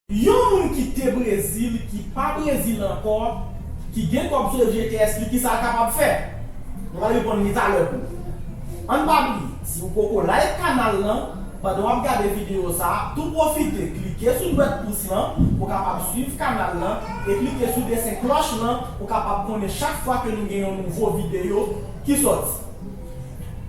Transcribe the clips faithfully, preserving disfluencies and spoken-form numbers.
Yon moun ki te Brezil, ki pa Brezil ankò, ki gen kòb sou F G T S li, kisa l kapab fè? Nou pral reponn li talè pou ou. Ann pa bliye, si w poko like kanal lan, pandan w ap gade videyo sa a, tou pwofite klike sou dwèt pous lan pou w kapab swiv kanal lan e klike sou desen klòch lan pou w kapab konnen chak fwa ke nou gen yon nouvo videyo ki sòti.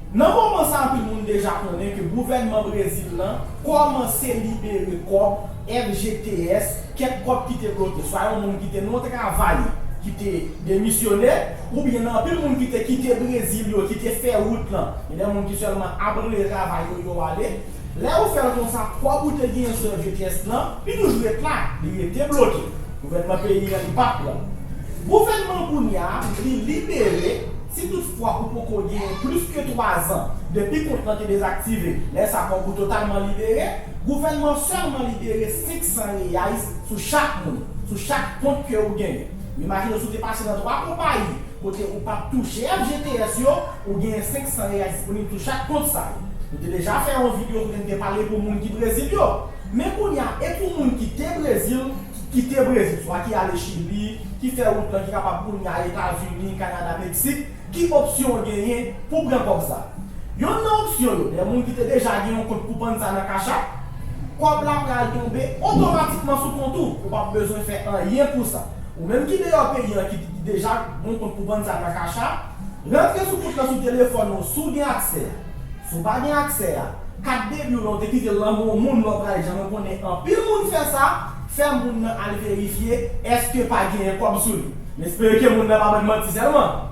Nan moman sa, anpil moun deja konnen ke gouvènman Brezil lan kòmanse libere kòb F G T S, kèk kòb ki te bloke, swa yon moun ki te nan yon travay ki te demisyone, oubyen nan anpil moun ki te kite Brezil yo, ki te fè wout lan. Gen de moun ki sèlman abandone travay yo, yo ale. Lè ou fè l konsa, kòb ou te genyen sou F G T S lan, li toujou ret la, li rete bloke. Gouvènman peyi an, li p ap pran. Gouvènman kounye a, li libere, si toutfwa ou poko genyen plis ke twa zan depi kont lan te dezaktive, lè sa kòb ou totalman libere, gouvènman sèlman libere senk san reais sou chak moun, sou chak kont ke ou genyen. Imajine si w te pase nan twa konpayi kote ou p ap touche F G T S yo, ou genyen senk san reais disponib sou chak kont sa yo. Nou te deja fè yon videyo kote n te pale pou moun ki Brezil yo. Men kounye a, e pou moun ki te Brezil, ki kite Brezil, swa ki ale Chili, ki fè wout lan, ki kapab kounye a Etazini, Kanada, Meksik, ki opsyon w genyen pou pran kòb sa? Yonn nan opsyon yo, de moun ki te deja gen yon kont pou pann sa nan Cash App, kòb la pral tonbe otomatikman sou kont ou, ou p ap bezwen fè anyen pou sa. Ou menm ki deyò peyi an, ki deja gen yon kont pou pann sa nan Cash App, rantre sou kont lan sou telefòn ou, si w gen aksè a. Si w pa gen aksè a, kat debi w lan ou te kite l nan men yon moun lè w pral jan, mwen konnen anpil moun fè sa, fè moun nan al verifye èske pa genyen kòb sou li. M espere ke moun nan pa ban n manti sèlman.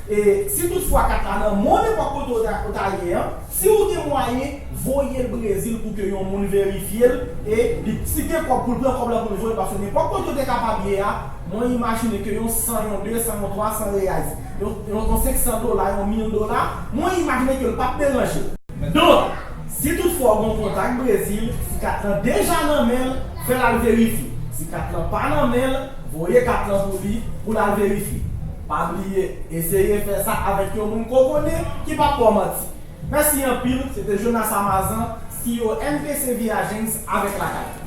E si toutfwa kat la nan men w nenpòt kote w ta, w ta ye an, si w gen mwayen, voye l Brezil pou ke yon moun verifye l, e li, si gen kòb pou l pran kòb la pou l voye, paske nenpòt kote w te kapab ye a, mwen imajine ke yon san, yon de san, yon twa san reais, yon, yon, yon senk san dola, yon mil dola, mwen imajine ke l p ap deranje w. Donk, si toutfwa w gen yon kontak Brezil, si kat lan deja nan men l, fè l al verifye. Si kat lan pa nan men l, voye kat lan pou li, pou l al verifye. Pa bliye, eseye fè sa avèk yon moun ke w konnen ki p ap ba w manti. Mèsi anpil, se te Jonas Amazan, C E O M P C V Agents avèk Lakay.